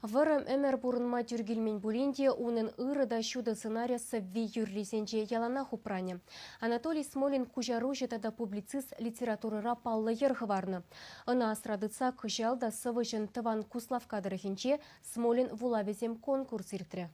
Вӑрӑм ӗмӗр пурӑнма тӳр килмен пулин те унӑн ырӑ та ҫутӑ сӑнарӗ сӑвви-юррисенче яланах упранӗ. Анатолий Смолин куҫаруҫӑ тата публицист литературӑра паллӑ йӗр хӑварнӑ. Ӑна асра тытса кӑҫал та сӑвӑҫӑн тӑван Куславкка тӑрӑхӗнче Смолин вулавӗсем конкурс иртрӗ.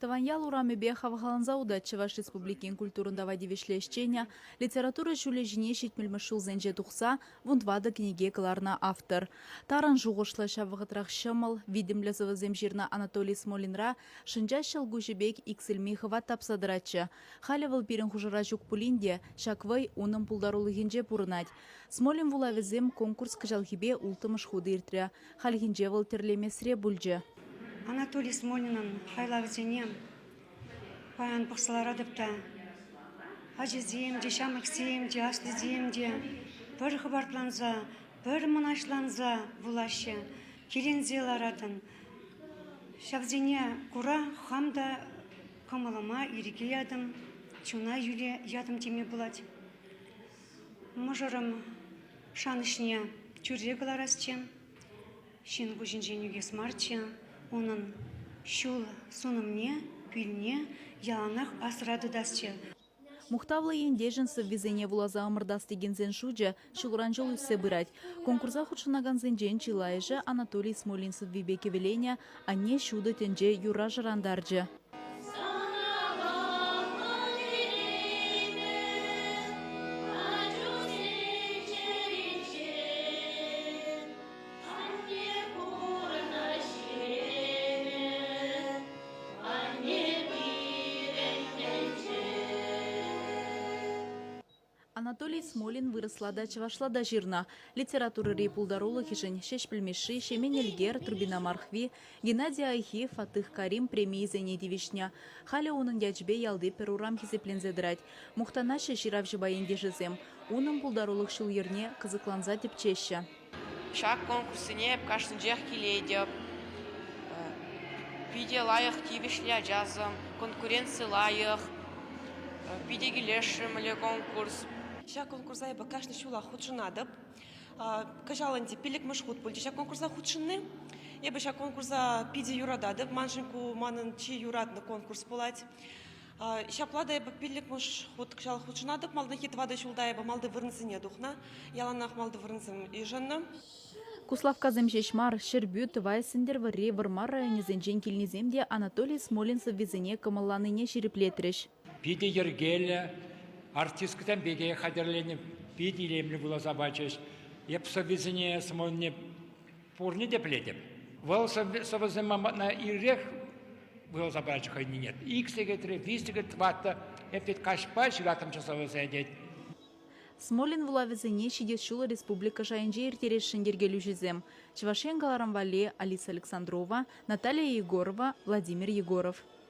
Тӑван ял урамӗпе хавхаланса утать Чӑваш Республикин культурӑн тава тивӗҫлӗ ӗҫченӗ, литература ҫулӗ ҫине ҫитмӗлмӗш ҫулсенче тухса 14 кӗнеке кӑларнӑ автор. Тарӑн шухӑшлӑ, ҫав вӑхӑтрах ҫӑмӑл, витӗмлӗ сӑвӑсем ҫырнӑ Анатолий Смолинра шӑнча ҫӑлкуҫӗ пек иксӗлми хӑват тапса тӑратчӗ. Халӗ вӑл пирӗн хушӑра ҫук пулин те ҫак вӑй унӑн пултарулӑхӗнче пурӑнать. Смолин вулавӗсем конкурс кӑҫалхипе улттӑмӗш хут иртрӗ. Хальхинче вӑл Тӗрлемесре пулчӗ. Анатолий Смолинӑн хайлавӗсене паян пӑхса ларатӑп та ачасем те, ҫамрӑксем те, аслисем те пӗр хӑпартланса, пӗр мӑнаҫланса вулаҫҫӗ, киленсе ларатӑн. Ҫавсене кура хам та кӑмӑлӑма ирӗке ятӑм, чуна йӳле ятӑм теме пулать. Мӑшӑрӑм шанӑҫне тӳрре кӑларасчӗ. Ҫын куҫӗнчен ӳкес марччӗ, унӑн ҫул сунӑмне, пӳлне яланах асра тытасчӗ. Мухтавлӑ ентешӗн сӑввисене вуласа ӑмӑртас текенсен шучӗ ҫулран-ҫул ӳссе пырать. Конкурса хутшӑнакансенчен чылайӑшӗ Анатолий Смолин сӑввипе кӗвӗленӗ «Анне ҫутӑ тӗнче» юрра шӑрантарчӗ. Анне пурӑнать ҫӳреме, анне пирӗн тӗнче. Анатолий Смолин вырӑсла та, чӑвашла та ҫырнӑ. Литературӑри пултарулӑхӗшӗн Ҫеҫпӗл Мишши, Ҫемен Элкер, Трубина Мархви, Геннадий Айхи, Фатых Карим премийӗсене тивӗҫнӗ. Халӗ унӑн ячӗпе ялти пӗр урам хисепленсе тӑрать. Мухтанаҫҫӗ ҫыравҫӑпа ентешӗсем. Унӑн пултарулӑх ҫул-йӗрне кӑсӑкланса тӗпчеҫҫӗ. Ҫак конкурссене эп кашнинчех килетӗп. Питӗ лайӑх тивӗҫлӗ ачасем, конкуренци лайӑх, питӗ килӗшрӗмлӗ конкурс. Ҫак конкурса эпӗ кашни ҫулах хутшӑнатӑп. Кӑҫал ӗнтӗ пиллӗкмӗш хут пулчӗ ҫак конкурса хутшӑнни. Эпӗ ҫак конкурса питӗ юрататӑп. Маншӑн ку манӑн чи юратнӑ конкурс пулать. Ҫапла та эпӗ пиллӗкмӗш хут кӑҫал хутшӑнатӑп. Малтанхи тӑватӑ ҫулта эпӗ малти вырӑнсене тухнӑ. Яланах малти вырӑнсем йышӑннӑ. Куславккасем ҫеҫ мар, Ҫӗрпӳ, Тӑвай, Сӗнтӗрвӑрри, Вӑрмар районӗсенчен килнисем те Анатолий Смолин сӑввисене кӑмӑлланине ҫирӗплетрӗҫ. Питӗ йӗркеллӗ, артисткӑсем пекех хатӗрленӗ, питӗ илемлӗ вуласа пачӗҫ. Эп сӑввисене Смолине пурне те пӗлетӗп. Вӑл сӑвӑсем мана ирех вуласа пачӗ хӑйне. Ик сехетре, виҫ сехет, тӑваттӑ. Эп тет каҫпа ҫыраттӑмччӗ сӑвӑсене тет. Смолин вулавӗсене ҫитес ҫул республика шайӗнче ирттересшӗн йӗркелӳҫӗсем. Чӑваш Ен кӑларӑм валли Алиса Александрова, Наталья Егорова, Владимир Егоров.